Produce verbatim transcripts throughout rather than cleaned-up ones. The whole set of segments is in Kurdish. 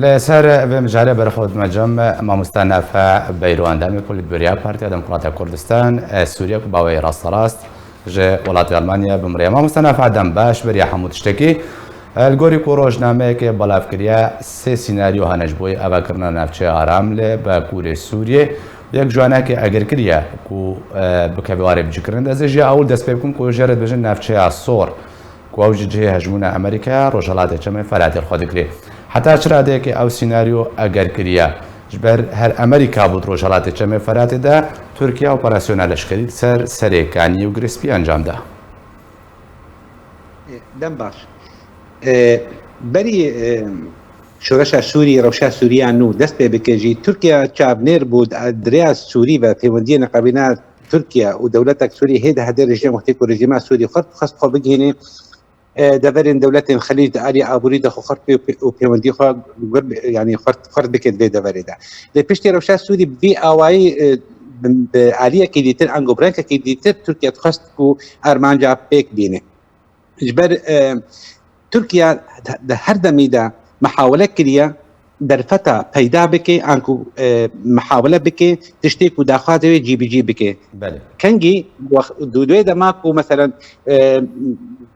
Li ser vê mijarê berê xwe dime cem mamoste Nafe Beyro, endamê Polîtbûroya Partiya Demokrata Kurdistan, e, Sûriye ku bawê rasterast ji welatê Almanya bi mirê. Mamoste Nafe, dem baş, beriya hemû tiştekî. E, li gorî ku rojnameyekê belav kiriye, sê sînaryo hene ji bo avakirina navçeya Aram li Bakurê Sûriyê. Yek ji wan eke eger kiriye ku, e, bikeve warê bicîkirin. Ez ê ji ya ewil dest pê bikim ku jê re dibêjin navçeya Sor, ku ew ji cihê hejmûna Amerîkaya Rojhelatê Çemê Feratê li xwe digirê. Heta çi radeyekê ew sînaryo eger kiriye? Ji ber her Amerîka bû di Rojhelatê Çemê Feratê de Tirkiye operasyona leşkerî li ser Serê Kanî û Girê Spî encam da. Dem baş. E, berî, e, şoreşa Sûrî, rewşa Sûriya nû dest pê bike jî, Tirkiye çavnêr bû di, di rêya Sûrî ve pêwendiyê neqebîna Tirkiye û dewletek Sûrî hê dihedê rejîm wextê ku rejîma Sûrî xurt xwest xwe bigihînê, e, deverên dewletên Xelîc di alî aborî de xwe xurt pê û pê-, û pêwendî xwe gur bi-, yanî xurt, xurt bike di vê deverê de. Lê piştî rewşa Sûrî bi vî awayî, e, bi, bi aliyekî dîtir, ango bi rengekî dîtir Tirkiye dixwest ku armanca pêk bîne. Ji ber, e, Tirkiye di her demî de mihawele kiriye derfeta peyda bike, anku, e, mihawele bike tiştê ku daxwaze wê cîbicî bike. Belê. Kengî wext, di wê dema ku, meselen, e,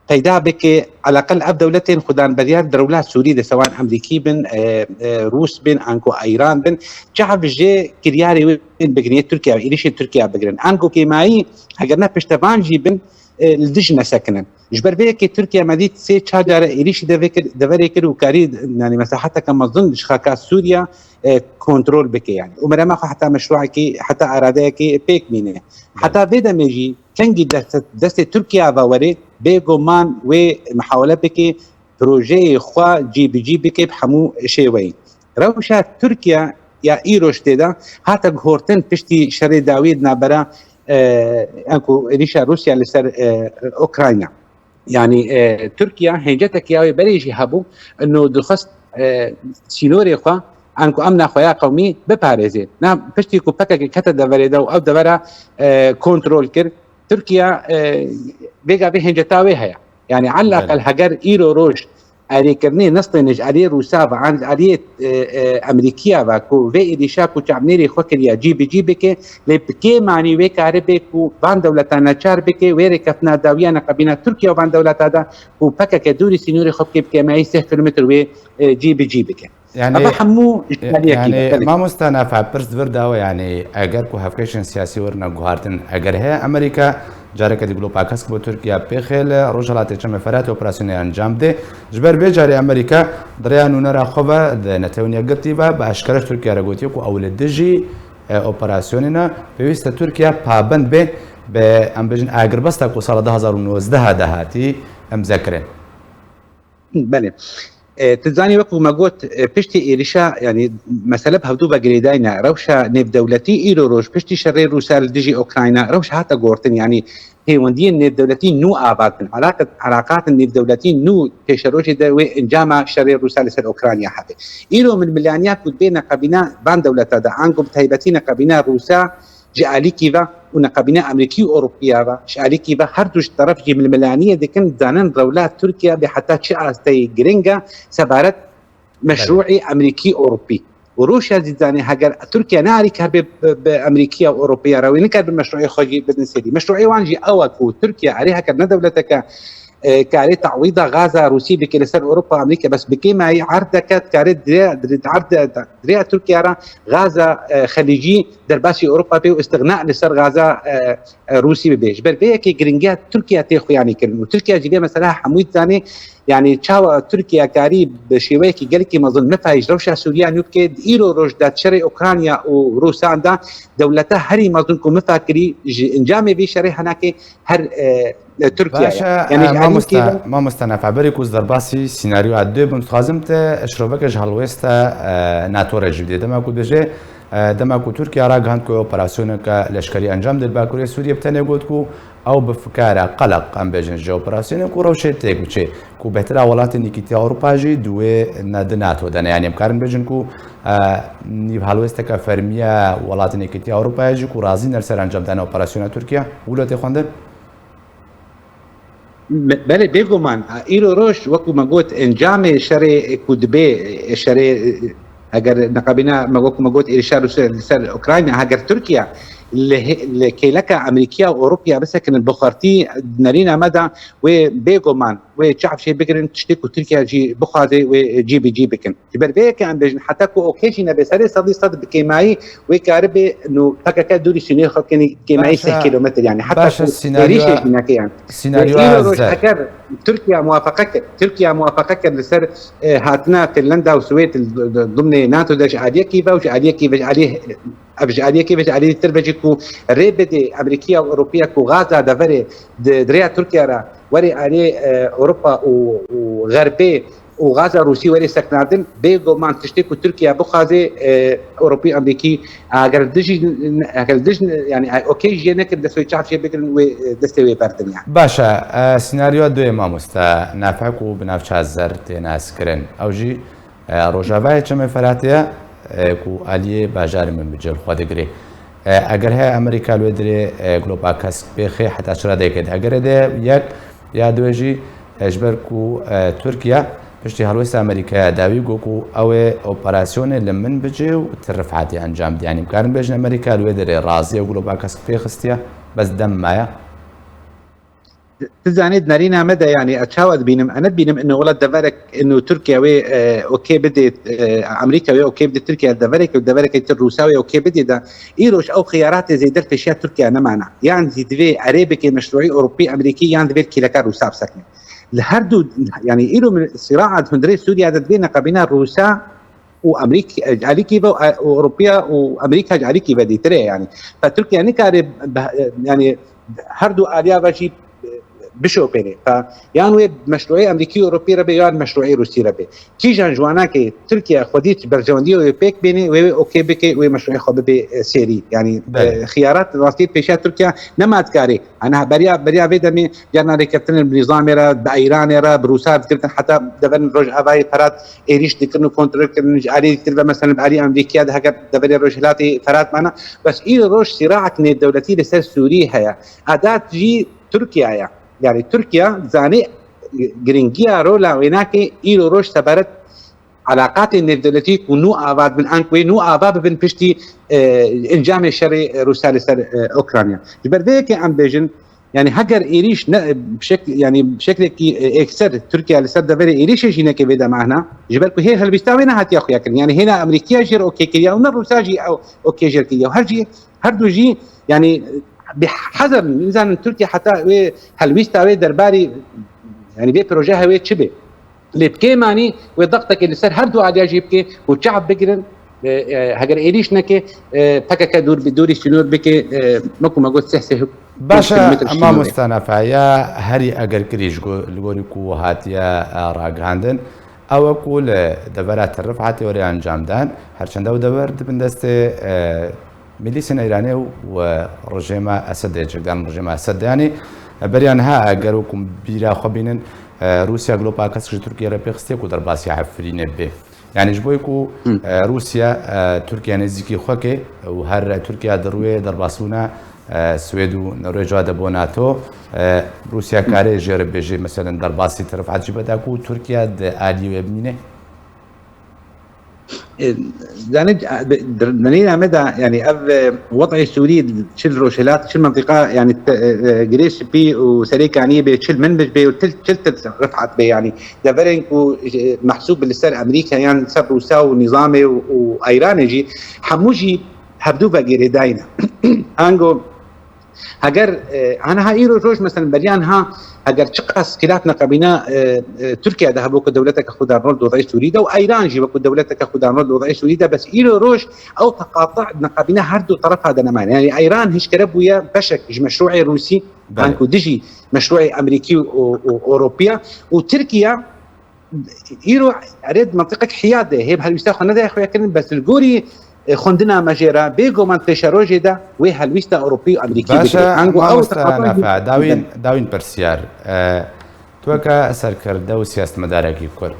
peyda bike, eleqel ev dewletên xwedan beryar di rewla Sûrî de, sewan Amerîkî bin, e, e, Rûs bin, anku Îran bin, çav jê kiryarê wê bigrin, yê Tirkiye, êrîşên Tirkiye bigrin. Anku kêmayî, heger ne piştevan jî bin, e, li dij nesekinin. Ji ber vê yekê Tirkiye me dît sê çar care êrîşî devê kir, deverê kir û karî, yanî, mesaheteke mezin ji xaka Sûriye, e, kontrol bike, yanî. Û merema xwe heta meşruekî, heta aradeyekê pêk mîne. Heta vê demê jî kengî dest-, destê Tirkiye ve were, bêguman wê mihawele bike, projeyê xwe cîbicî bike bi hemû şêweyî. Rewşa Tirkiye ya îro ji tê de hate guhortin piştî şerê dawiyê di navbera, e, anku êrîşa Rûsya li ser, e, Ukrayna. Yanî, e, Tirkiye hêncetek ya wê berê jî hebû, ino dixwest, e, sînorê xwe, anku emna xwe ya qewmî biparêze. Na piştî ku P K K kete deverê de û ew devera, e, kontrol kir, Tirkiye, e, vêga vê hênceta wê heye. Yanî, elaqel Belê. heger îro roj erêkirinê nistêne ji aliyê Rûsa ve an ji aliyê, e, e, Amerîkiya ve ku vê êrîşa ku çavnêrê xwe kiriye cî bi cî bike, lê bi kêmanî wê karibe ku van dewletan neçar bike, wê rêkeftina dawiya neqebîna Tirkiye û van dewleta de ku P K K dûrî sînorê xwe bike, bi kêmayî sê kilometr wê, e, cî bi cî bike. Yani, Eva hemû e, işgaliyekî yani, de, belê. Mamoste Nafe, pirs di vir de we, yani, eger ku hevkêşên siyasî werine guhartin, eger heye Amerîka careke dî glopa kesk bo Tirkiye pêxê li Rojhelatê Çemê Feratê operasyonê encam dê, ji ber vê carê Amerîka di rêya nûnera xwe ve di netewên yekgirtî ve bi eşkere ji Tirkiye re gotiye ku ew li dijî, e, operasyonê ne, pêwîst e Tirkiye pabend bê bi, em bêjin, agirbesta ku sala du hazar û nozdeh de hatî imze kirin. Belê. E, tu zanî, wekî me got, e, piştî êrîşa, yanî mesele bi hevdû ve girêdayî ne. Rewşa nêvdewletî îro roj piştî şerê Rûsya li dijî Ukrayna, rewş hate gortin, yanî pêwendiyên nêvdewletî nû ava dikin. Elaqet-, elaqatên nêvdewletî nû pêşerojê de wê encama şerê Rûsya li ser Ukrayna hebe. Îro milmilaniya ku dibê neqebîna van dewleta de, ango bi taybetî neqebîna Rûsya, ji alîkî ve û neqebîna Amerîkî û Ewropiya ve, ji alîkî ve her du ji teref jî milmilaniyê dikin, dizanin rewla Tirkiye bi heta çi asteyî giring e sebaret meşrûî Amerîkî Ewropî. Û rûşa zî dizanê heger Tirkiye nearî kar bê bi, bi Amerîkiya û Ewropiya re wê nikar bi meşrûî xwe jî bidin serî. Meşrûî wan jî ew e ku Tirkiye erê heger ne dewleteke e, karê tawîda gaza Rûsî bike li ser Ewropa, Amerîka, bes bike mayî erd deke, karê dirê, dirê, erd de, dirê Tirkiye re gaza, e, Xelîcî derbasî Ewropa bê û îstixna li ser gaza, e, e, Rûsî bibe. Ji ber vê yekê giringiya Tirkiye tê xuyanî kirin û Tirkiye jî vê mesela hemû dizanê, yanî çawa Tirkiye karî bi şêweyekî gelekî mezin mifayî ji rewşa Sûriya nû bike, di îro roj de şerê Ukrayna û Rûsan de dewleta herî mezin ku mifa kirî ji encamê vî şerê henekê her, e, Tirkiye ye. Baş e, Yani, e, mamoste, mamoste Nafe, berî ku ez derbasî sînaryoya dê bim, dixwazim te şiroveke ji helwêsta, e, NATO re jî bidê. Dema ku dibêje, e, dema ku Tirkiye ragihand ku operasyoneke leşkerî encam dê li Bakurê Sûriyê, bi tenê got ku ew bi fikare qeleq, em bêjin, ji operasyonê ku rewşê têk biçê, ku bêhtir a welatên Yekîtiya Ewropa jî di wê ne di NATO de ne. Yani, em karin bêjin ku, e, nîv helwêsteke fermî ye welatên Yekîtiya Ewropa jî ku razî ne li ser encamdana operasyona Tirkiye. Wilo tê xwendin? Belê, bêguman, îro roj, wekû me got, encamê şerê ku dibe, şerê, eger neqebîna me, wekû me got, êrişa Rûsya li ser Ukrayna, heger Tirkiye li, li kêleka Amerîkiya û Ewropiya bisekinin bi xwertî, nerîna me de wê bêguman, wê çav jê bigirin, tiştê ku Tirkiye jî bixwaze wê cî bi cî bikin. Ji ber vê yekê em bêjin, heta ku okê jî nebe serê sedî sed bi kêmayî wê karibe nû P K K dûrî sînorê xwe kenî kêmayî Baş e, seh kilometr, yani heta baş e, ku sînaryoya êrîşê jî neke, yani. Sînaryoya Îro roj zêr. Heger Tirkiye muwafaqe kir, Tirkiye muwafaqe kir li ser, e, hatina Finlanda û Swêd li, li, dimnê nato de ji aliyekî ve û ji aliyekî ve, ji aliyê, ev ji aliyekî ve, ji aliyê tir ve jî ku rê bidê Amerîkiya û Ewropiya ku gaza deverê di, di rêya Tirkiye re werê aliyê, e, Ewropa û, û Xerbê û gaza Rûsî werê seknandin, bêguman tiştê ku Tirkiye bixwaze, e, Ewropî, Amerîkî, eger dijî, eger dij, yani, okey jê nekin, dest wê çav jê bigirin, wê, e, destê wê berdin, yani. Baş e, e, sînaryoya duyê mamoste Nafek û bi navça Zer tê naskirin. Ew jî, e, Rojavayê Çemê Feratê ye, e, ku aliyê bajarê min bi cil xwe digirê. E, eger heye Amerîka li wê dirê, e, globa kesk bêxê heta çira dêkê de. Eger êdê yek ya duê jî, e, ji ber ku, e, Tirkiye piştî helwesta Amerîkaya dawî got ku ew ê operasyonê li min bicê û ti rifetê encam dê. Yanî, em karin bêjin Amerîka li wê dirê razî ye û globa kesk pê xistiye, bes dem maye. Tu zanî, di nerîna me de, yanî, ez çawa dibînim? Ez nedibînim ino wela deverek, ino Tirkiye wê, e, okê bidê, e, Amerîka wê okê bidê Tirkiye, deverek û deverek tir Rûsa wê okê bidê de, îroj ew xiyaratê zêde li pêşiya Tirkiye nemana. Yan zî divê erê bike meşrûî Ewropî, Amerîkî, yan divê kêleka Rûsa bisekine. Li her du, yanî, îro min sîraa di hundirê Sûriye de divê neqebîna Rûsa û Amerîk-, alîkî ve û Ewropiya û Amerîka ji alîkî ve dîtir e, yanî. Fe Tirkiye nikare, yanî, her du aliya ve jî bişopêne. Fe yan wê meşrûê Amerîkî û Ewropî re be, yan meşrûê Rûsî re be. Kîjan ji wana ke Tirkiye xwedî berjewendiya wê pêk bêne, wê, wê okê bike, wê meşrûê xwe bibe, e, sêrî. Yanî, Belê. e, xiyarat rastî pêşiya Tirkiye nema dikarê. Ana beriya, beriya vê demê carna rêkeftinên bi nîzamê re, bi Îranê re, bi Rûsa dikirin, heta deverên Rojavayê Ferat êrîş dikirin û kontrol kirin. Ji alî dîtir ve, mesela, bi alî Amerîkiya de heger deverê Rojhilatê Ferat mana. Bes îro roj sîraek nêvdewletî li ser Sûrî heye. Adat jî Tirkiye ye. Yani Tirkiye zanî giringiya rola wê nake îro roj sebaret alaqatên nêvdewletî ku nû ava dibin, an ku wê nû ava bibin piştî, e, encamê şerê, e, Rûsya li ser, e, Ukrayna. Ji ber vê yekê em bêjin, yani heger êrîş ne, bi şek-, yani bi şeklekî, e, êkser Tirkiye li ser deverê êrîşê jî neke vê demahna, ji ber ku hê helwîsta wê nehatiye xuya kirin. Yani hêna Amerîkiya jê re okê kiriye û ne Rûsya jî ew okê jê kiriye. Û her jî, her du jî, yani bi hezar, nizanin Tirkiye heta wê helwîsta wê derbarî, yani vê projeya wê çi be? Lê bi kêmanî wê dextekê li ser her du aliya jî bike û çav bigirin, e, e, heger êrîş neke, e, P K K dûr bi, dûrî sînor bike, e, wekû me got seh seh Baş e, kilometre ji sînorê. Mamoste Nafe, ya herî egerkirî ji go-, li gorî ku hatiye, e, ragihandin, ew e ku li devera Tirif hatê were encam dan, her çend ew dever dibin destê, e, Milîsên Îranê û rejêma Esedê, çekdan rejêma Esed, yanî beriya niha eger wekû bîra xwe bînin, e, Rûsya glopa kesk ji Tirkiye re pê xistiye ku derbasî Efrînê bê. Yanî ji bo ku, Hı. e, Rûsya, e, Tirkiye nêzîkî xwe ke û her Tirkiye di rûyê derbasbûna, e, Swêd û Norwêca de bo nato, e, Rûsya Hı. kare jê re bêje, meselen, derbasî terefat jî beda ku Tirkiye di alî wê bimîne. E, zanî, e, bi-, di-, di nêra me de, yani, ev, e, wed'ê Sûrî, çi li Rojhilat, çi li mentiqa, yani, te-, e, e, Girê Spî û Serê Kaniyê bê, çi li Minbic bê û til-, çi li Til Rifat bê, yani, deverên ku, e, mehsûb li ser Amerîka yan li ser Rûsa û nîzamê û, û Îranê jî, hemû jî hevdû ve girêdayî ne. Ango, Heger, e, aniha îro roj, mesela, beriya niha, heger çiqas xilat neqebîna, e, e, Tirkiye de hebû ku dewleteke xwedan rol di wed'ê Sûrî de û Îran jî wekû dewleteke xwedan rol di wed'ê Sûrî de, bes îro roj ew teqati neqebîna her du terefa de nemane. Yani Îran hişkere bûye beşek ji meşrûê Rûsî, Belê. an ku dijî meşrûê Amerîkî û, û Ewropiya û Tirkiye Îro erê di mentiqek hiya de hê bi helwîsta xwe nede xuya kirin, bes li gorî, e, xwendina me jê re, bêguman pêşerojê de wê helwîsta Ewropî û Amerîkî Baş e, bigire. Ango ew mamoste teqato Nafe, dawîn, dawîn pirsiyar. E, tu weke serkirde û siyasetmedarekî Kurd,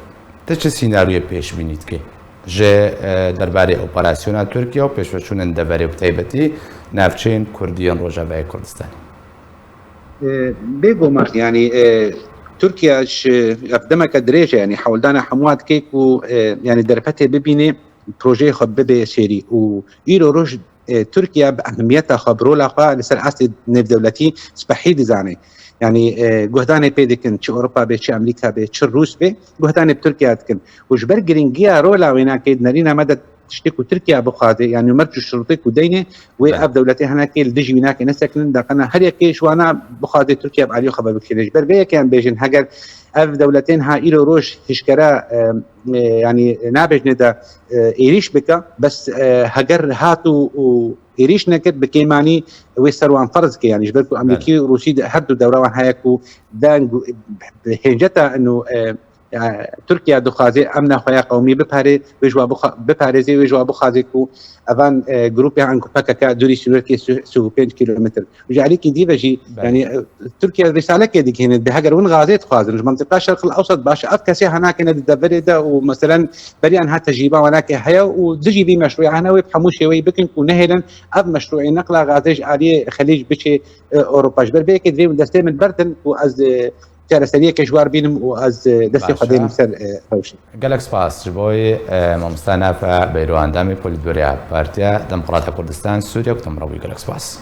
tu çi sînaryoyê pêşbînî dikî ji, e, derbarê operasyona Tirkiye û pêşveçûnên deverê, bi taybetî navçeyên Kurdî yên Rojavayê Kurdistanê? E, bêguman, yani, e, Tirkiye ji ev demeke dirêj e, yanî hewldana hemû dike ku e, yanî derfetê bibîne, projeyê xwe bibe sêrî û îro roj e, Tirkiye bi ehemiyeta xwe, bi rola xwe li ser astê nêvdewletî spehî dizane. Yanî e, guhdanê pê dikin, çi Ewropa be, çi Amerîka be, çi Rûs be, guhdanê bi Tirkiye dikin. Û ji ber girîngiya rola wê nake, di nerîna me de tiştê ku Tirkiye bixwaze, yanî merc û şirûtê ku deyne, wê ev dewletê hinekê li dijî wî nake nesekinin, deqena her yekê ji wana bixwaze Tirkiye bi aliyê xwe vebikişîne. Ji ber vê yekê em bêjin, heger ev dewletên ha îro roj hişkera e, e, yanî nabêjine de e, êrîş bike, bes e, heger hat û, û êrîş nekir, bi kêmanî wê ser wan ferz ke, yanî ji ber ku Amerîkî û Rûsî de her du dewra wan heye ku deng û hênceta ino e, e, Tirkiye dixwaze emna xwe ya qewmî bipare, wê ji wa bixwa-, biparêze, wê ji wa bixwaze ku evan e, grûpê an ku P K K dûrî sînorkê sî û pênc kîlometr. Ji alîkî dî ve jî, yanî e, Tirkiye rîsalekê digihîne, bi heger win gazê dixwazin. Ji mentiqa Şerq el Ewsat baş ev kesê hanakene di deverê de û meselen beriyan ha tecrîba wanakê heye û dijî vî meşrûya hene, wê bi hemû şêweyî bikin ku nehêlin ev meşrûyê neqla gazê ji aliyê Xelîc biçê e, Ewropa. Ji ber vê yekê divê min destê min berdin û ez e, çareseriyeke ji war bînim û ez e, destê xwe dênim ser e, rewşê. Gelek spas ji bo wî e, mamosta Nafe Beyrowan Demî, polîtbûrya Partiya Demokrata Kurdistan Sûriye, ku te min re bûyî. Gelek spas.